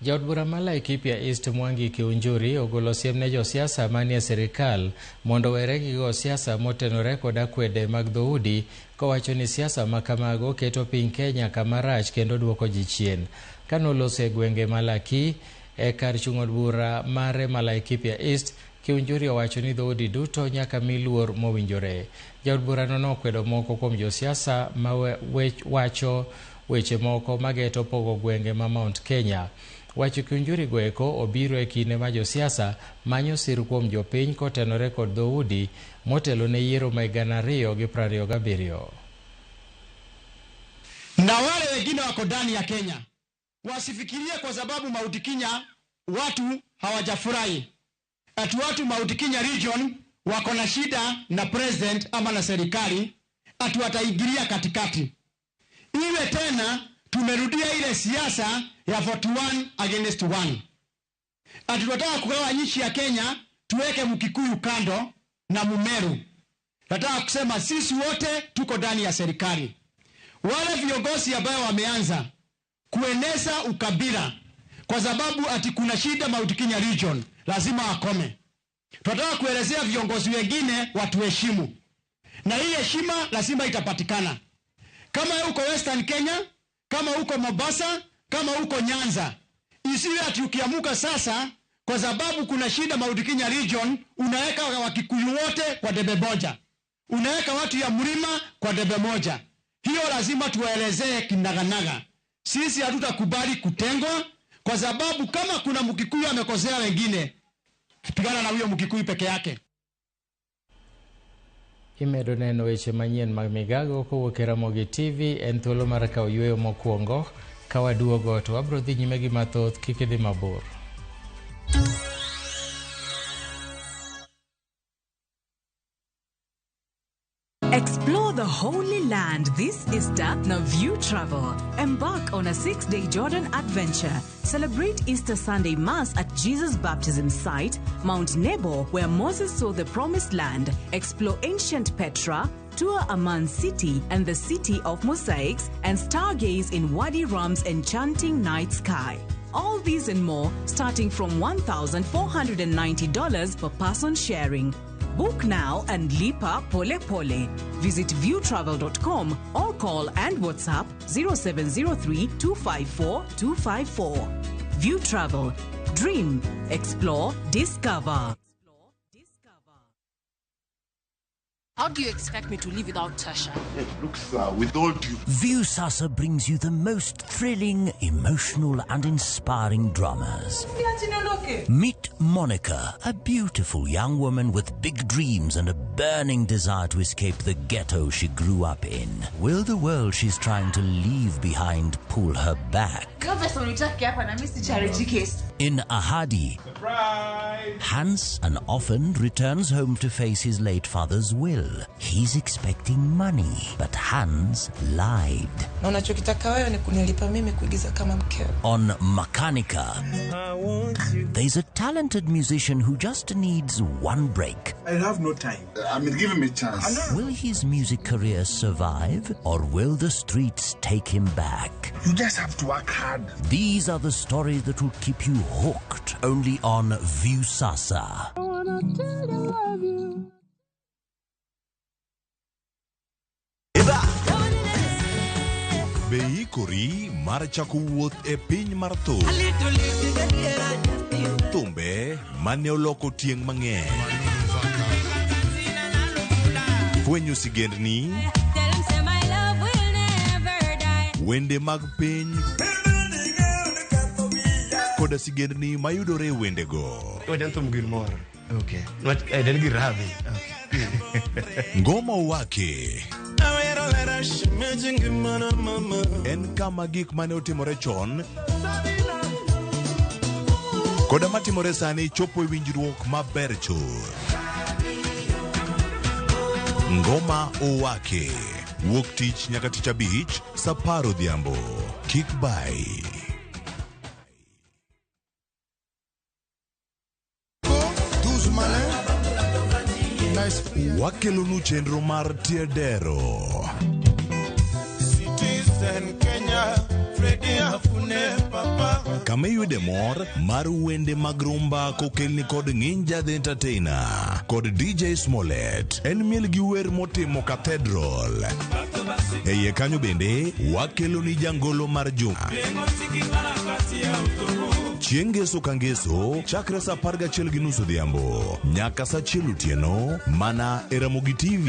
Jaod bura ma Laikipia East Mwangi Kiunjuri ogolo siem ne josiasa manie sirikal mondo owere gi go siasa motenore kod akwede mag dhoudi kowacho ni siasa ma kamago keto piny Kenya kama rach kendo duoko ji chien. Kanoloso e gwenge ma Laki e kar chung' od bura mare ma Laikipia East, Kiunjuri owacho ni dhoudi duto nyaka mi luor mowinjore. Jaod burano nokwedo moko kuom josiasa ma wacho weche moko mageto pogo gwenge ma Mount Kenya. Wacho Kiunjuri goeko obiro e kinde ma josiasa manyo sir kuom jopiny kotenore kod dhoudi motelo ne yiero ma 2027. Na wale wengine wako ndani ya Kenya wasifikirie kwa sababu Mount Kenya watu hawajafurahi, ati watu Mount Kenya region wako na shida na president ama na serikali, ati wataingilia katikati. Iwe tena tumerudia ile siasa ya 41 against 1, ati tunataka kugawa nchi ya Kenya, tuweke Mkikuyu kando na Mumeru. Nataka kusema sisi wote tuko ndani ya serikali. Wale viongozi ambayo wameanza kueneza ukabila kwa sababu ati kuna shida Mount Kenya region, lazima wakome. Tunataka kuelezea viongozi wengine watuheshimu, na hii heshima lazima itapatikana. Kama uko Western Kenya, kama uko Mombasa, kama uko Nyanza, isiwe ati ukiamuka sasa kwa sababu kuna shida Mount Kenya region, unaweka Wakikuyu wote kwa debe moja, unaweka watu ya mlima kwa debe moja. Hiyo lazima tuwaelezee kinaganaga. Sisi hatutakubali kutengwa, kwa sababu kama kuna Mkikuyu amekosea wengine, pigana na huyo Mkikuyu peke yake. Imedo neno weche manyien mag migago kowuok e Ramogi TV en thuolo mar kawo yueyo mokwongo. Ka waduogo to wabro dhi nyime gi mathoth, kik idhi mabor. Explore the Holy Land this Easter na View Travel. Embark on a 6-day Jordan adventure. Celebrate Easter Sunday Mass at Jesus' baptism site, Mount Nebo, where Moses saw the Promised Land. Explore ancient Petra, tour Amman City and the City of Mosaics, and stargaze in Wadi Rum's enchanting night sky. All these and more starting from $1,490 per person sharing. Book now and lipa pole pole. Visit viewtravel.com or call and WhatsApp 0703 254 254. View Travel. Dream, explore, discover. How do you expect me to live without Tasha? Look, sir, with all due... Viusasa brings you the most thrilling, emotional and inspiring dramas. Meet Monica, a beautiful young woman with big dreams and a burning desire to escape the ghetto she grew up in. Will the world she's trying to leave behind pull her back? In Ahadi, Surprise! Hans, an orphan, returns home to face his late father's will. He's expecting money, but Hans lied. Na unachokitaka wewe ni kunilipa mimi kuigiza kama mkeo. On Makanika, there's a talented musician who just needs one break. I have no time. I mean, give him a chance. Will his music career survive, or will the streets take him back? You just have to work hard. These are the stories that will keep you hooked only on Viusasa. I wanna tell you I love you. Be ikori mar chako wuoth e piny mar thum. Thumbe mane oloko tieng' mang'eny. Fwenyo sigendni. Wende mag piny koda sigendni mayudore e wendego. Okay. Ngoma Wake en kama gik mane otimore chon koda matimore sani chopo e winjruok maber chuth. Ngoma Owake wuok tich nyaka tich abich saa apar odhiambo. Kik bai. Wakelonu chenro mar Tiedero. Citizen Kenya, Freddy Afune Papa. Kama iyude mor mar wende mag rumba kokelni kod Nginja the Entertainer kod DJ Smollett. En miel gi wer motimo Cathedral. E iye kanyo bende wakeloni jangolo mar juma. Chieng' ngeso ka ngeso chakre saa 11:30 odhiambo nyaka saa 1 otieno mana e Ramogi TV.